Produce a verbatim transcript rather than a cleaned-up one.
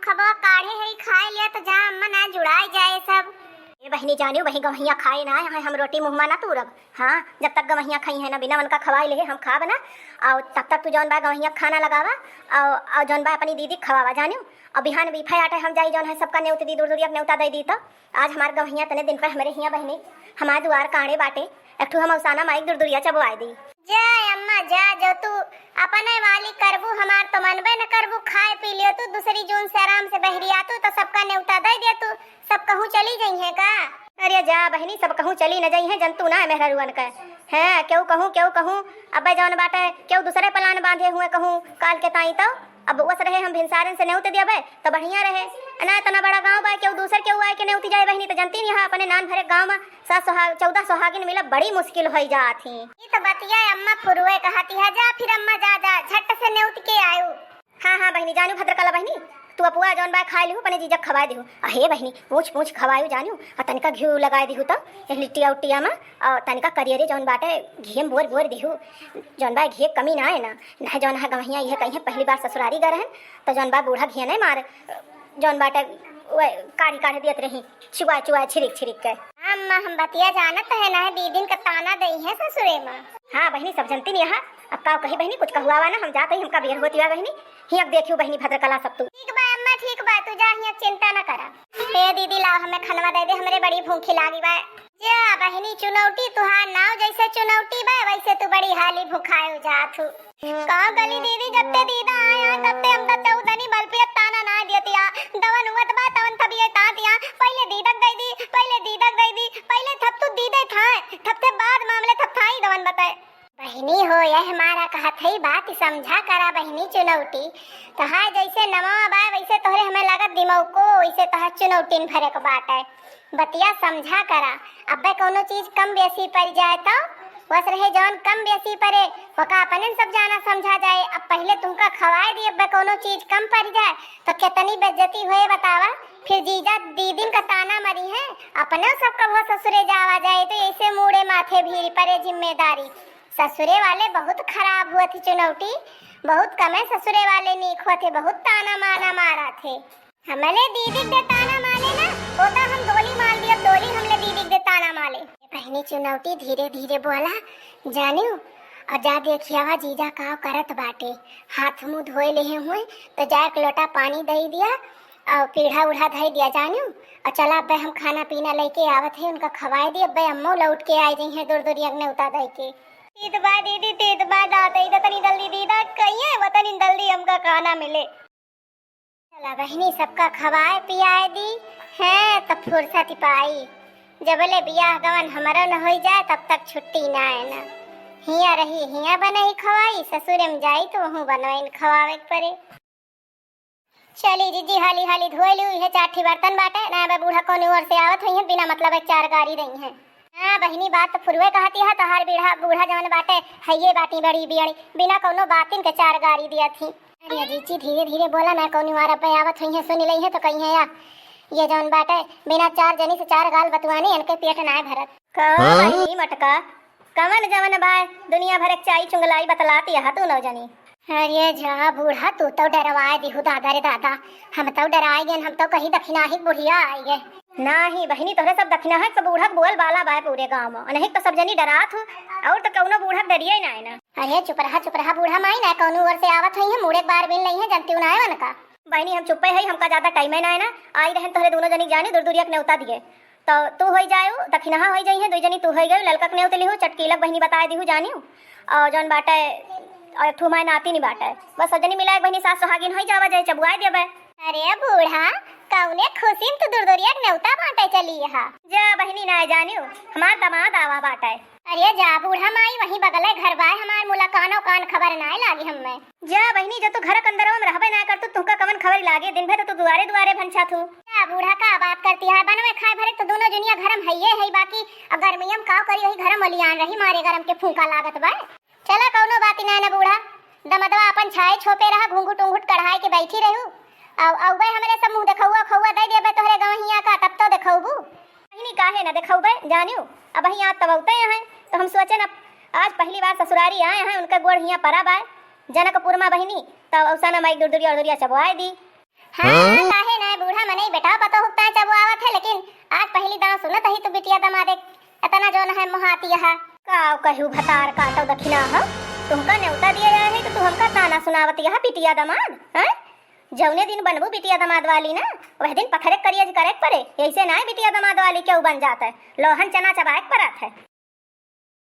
खबवा काढ़े है, खाए लिया तो जा अम्मा, ना जुड़ाए जाए सब। ए बहिनी जानियो, वही गवहिया खाए ना आए हैं हम, रोटी मुँह मा ना तूरब। हाँ, जब तक गवहिया खाई है ना, बिना उनका खवाए लेहे हम खाब ना। और तब तक तू जौन बा गवहिया खाना लगावा, और, और जौन बा अपनी दीदी खवावा जानियो। और बिहान बीफे आटे हम जाई जौन है सबका नेउत दी, दूर दूरिया के नेउता दे दी। तो आज हमार गवहिया तने दिन पे हमरे हिया बहिनी, हमार दुआर काढ़े बाटे, एक ठू हम औसाना माइक दूर दूरिया चबवाए दी। जा अम्मा जा, जो तू अपने वाली करबू, हमार तो मनबे न करबू, खाए पी लियो तू, दूसरी जून से आराम से बहरिया तू, तो सबका नेउता दे दे तू, सब कहूँ चली जइहें का? अरे जा बहिनी, सब कहूँ चली न जइहें, जनतू ना है मेहररुअन के। हैं, केहू कहूँ, केहू कहूँ, अबे जौन बाटे, केहू दूसरे plan बांधे हुए कहूँ, काल के ताई तो अब वस रहे हम भिनसारन से नेउत दियबे, तो बढ़िया रहे। ना इतना बड़ा गाँव बा, केहू दूसर केहू आए के नेउत जाए बहिनी, तो जनती नहीं है, अपने नान भरे गाँव में सात सुहाग, चौदह सुहागिन मिला बड़ी मुश्किल होई जात ही। ई तो बतिया अम्मा फुरुए कहती है, जा फिर अम्मा जा, जा, झट से नेउत के आयु। हाँ, हाँ बहिनी, जानियो भद्रकला बहिनी, तू अपुआ जौन बा खाए लिहू, अपने जीजा खवाए दिहू। आ हे बहिनी, पूछ पूछ खवायू जानियो, आ तनिका घी लगाए दिहू तो, एक लिट्टिया उट्टिया में, और तनिका करियरे जौन बाटे घी में बोर बोर दिहू, जौन बा घी कमी ना है ना, ना जौन है गवहिया, यह कहीं पहली बार ससुरारी गए रहन, तो जौन बा बूढ़ा घी नहीं मार, जौन बाटे वह काढ़ी काढ़ी दियत रही, चुआ चुआ छिरिक छिरिक के। अम्मा, हम बतिया जानत है ना, दीदिन का ताना दई है ससुरे में। हाँ बहिनी, सब जनती नहीं है। अब का कही बहिनी, कुछ कहुआवा ना, हम जात ही, हमका बेर होती बा बहिनी। हियक देखियो बहिनी भद्रकला सब तू। ठीक बा अम्मा, ठीक बा, तू जा, हियक चिंता न करा। हे दीदी, लाओ हमें खनवा दे दे, हमरे बड़ी भूखी लागी बा। जा बहिनी चुनौटी, तुहार नाव जैसे चुनौटी बा, वैसे तू बड़ी हाली भुखायो जात हू। का गली दीदी, जत्ते दीदा आया, तत्ते हम तो चौदनी बल्पिया ताना ना दियतिया। दवन हुअत बा, तवन तबियत आतिया। पहिले दीदक दे दी, पहिले दीदक दे दी, पहिले थप तू दीदे थाए, थप से बाद मामले थप थाई दवन बताए। बहिनी हो, यह हमारा कहत है बात समझा करा बहिनी चुनौती। तोहार जैसे नमवा बा, वैसे तोहरे हमें लागत दिमाग को, वैसे तोहार चुनौतीन भरे के बाटे। बतिया समझा करा। अब्बे कौनो चीज कम बेसी पड़ जाए तो वस रहे जौन कम बेसी पड़े, वका अपने सब जाना समझा जाए। अब पहिले तुमका खवाए दी, अब्बे कौनो चीज कम पड़ जाए तो कितनी बेइज्जती होए बतावा। फिर जीजा दीदिन का ताना मरी है, अपने सब कबो ससुरे जावा जाए तो ऐसे मूड़े माथे भीड़ पड़े जिम्मेदारी। ससुरे वाले बहुत खराब हुआ थे चुनौती, बहुत कमे ससुरे वाले नीक हुआ थे, बहुत ताना माना मारा थे। हमले दीदी दे ताना माले ना, होता हम डोली मार दिया, डोली हमले दीदी दे ताना माले। बहिनी चुनौती धीरे धीरे बोला, जानियो, और जा देखियावा जीजा का करत बाटे, हाथ मुँह धोए लेहे हुए, तो जा एक लोटा पानी दे दिया, और पीढ़ा उढ़ा धई दिया जानियो, और चला अब्बे हम खाना पीना लेके आवत है, उनका खवाए दी, अब्बे अम्मो लौट के आए जइहें दूर दूर यज्ञ उता दे के। तीत बा दीदी, तीत बा दादा, इधर तनी जल्दी दीदा कहिए, वो तनी जल्दी हमका खाना मिले। चला बहिनी, सबका खवाए पियाए दी, हैं, तब फुर्सत पाई। जबले बियाह गवन हमरो न होई जाए, तब तक छुट्टी ना है ना। हिया रही, हिया बनई खवाई, ससुरे में जाई तो वहूँ बनवाइन खवावे के पड़े। चली जीजी, हाली हाली धोए लियो, इहे चार ठी बर्तन बाटे ना, बे बूढ़ा कौनी ओर से आवत हुई है, बिना मतलब एक चार गारी दई है। हाँ बहिनी, बात तो फुरुए कहती है, तोहार बूढ़ा, बूढ़ा जवन बाटे, हइये बाटी बड़ी बियड़ी, बिना कौनो बातिन के चार गारी दिया थी। अरे जीजी, धीरे धीरे बोला ना, कौनी ओर पे आवत हुई है, सुन लई है तो कही है या, ये जवन बाटे, बिना चार जनी से चार गाल बतुआनी, इनके पेट ना भरत। का हाँ? बहिनी मटका, कवन जवन बाय दुनिया भर एक चाई चुंगलाई बतलाती है तू नौ जनी। अरे जा बूढ़ा, तू तो डरवाए दिहु दादा रे दादा, हम तो डराए गए, हम तो कहीं दखिनाही बुढ़िया आई गए। नाही बहिनी, तोहरे सब दखिनाही सब बूढ़ा बोल बाला बाय पूरे गांव में, नहीं तो सब जनी डरात हूँ, और तो कौनो बूढ़ा डरिए ना है ना। अरे चुप रहा, चुप रहा बूढ़ा माई, ना कौनो ओर से आवत हुई है, मुड़े बार बिन लई है, जनती उनाए वन का। बहिनी हम चुप्पे है, हमका ज्यादा टाइम है ना है ना, आई रहन तोहरे दोनों जनी जानी दूर दूरिया के नेवता दिए। तो तू होई जायू, दखिनहा होई जाई है, दुई जनी तू होई गयू, ललका के नेवत लिहू, चटकीलक बहिनी बताए दिहू जानियो। और जौन बाटे, और एक ठू माय नाती नहीं बाटे, बस सब जनी मिला एक बहिनी सास सुहागिन होई जावा जाए, चबुआए देबे। अरे बूढ़ा, कौने खुशी में तू दुरदुरिया के नेवता बांटे चली हा? जा बहिनी ना जानियो, हमार दामाद आवा बाटे। अरे जा बूढ़ा माई, वहीं बगले घर बाय हमार, मुला कानो कान खबर ना लागी हमें। जा बहिनी, जब तू घर के अंदरवा में रहबे ना करतू, तुहका कवन खबर लागे? दिन भर तो तू दुआरे दुआरे भंछा थू। जा बूढ़ा, का बात करती है? बनवे खाए भरे तो दोनों जनिया घर में हइये है, बाकी अब गर्मिया में का करी, वही घर में लियान रही, मारे गरम के फूंका लागत बा। चला कौनो बात ना न बूढ़ा, दमदवा अपन छाए छोपे रहा, घूंघट उंघट कढ़ाई के बैठी रहू। अब अउबे हमरे सब मुंह देखौआ खौआ दे देबे तोहरे गवहिया का, तब तो देखौबू। बहिनी काहे न देखौबे जानियो, अब हियाँ तब औते हैं तो हम सोचे न आज पहली बार ससुरारी आए हैं, उनका गोड़ हियाँ परा बाय जनकपुर मा बहिनी, तब औसा न माइक दुरदुरिया उरदुरिया चबवाए दी। हाँ, हाँ? काहे ना, बूढ़ा मनई बेटा पतोह हुकता है, जब वो आवत है, लेकिन आज पहली दाँव सुनत ही तू बिटिया दमादे, इतना जो न है मोहाती है। का कहू भतार काटो दखिना हो, तुमका नेवता दिया जाए है तो तू हमका ताना सुनावत यह बिटिया दमाद, हैं? जौने दिन बनबू बिटिया दमाद वाली ना, वह दिन पखरे करियज करे के परे, ऐसे ना बिटिया दमाद वाली केहू बन जात है, लोहन चना चबाए के परत है।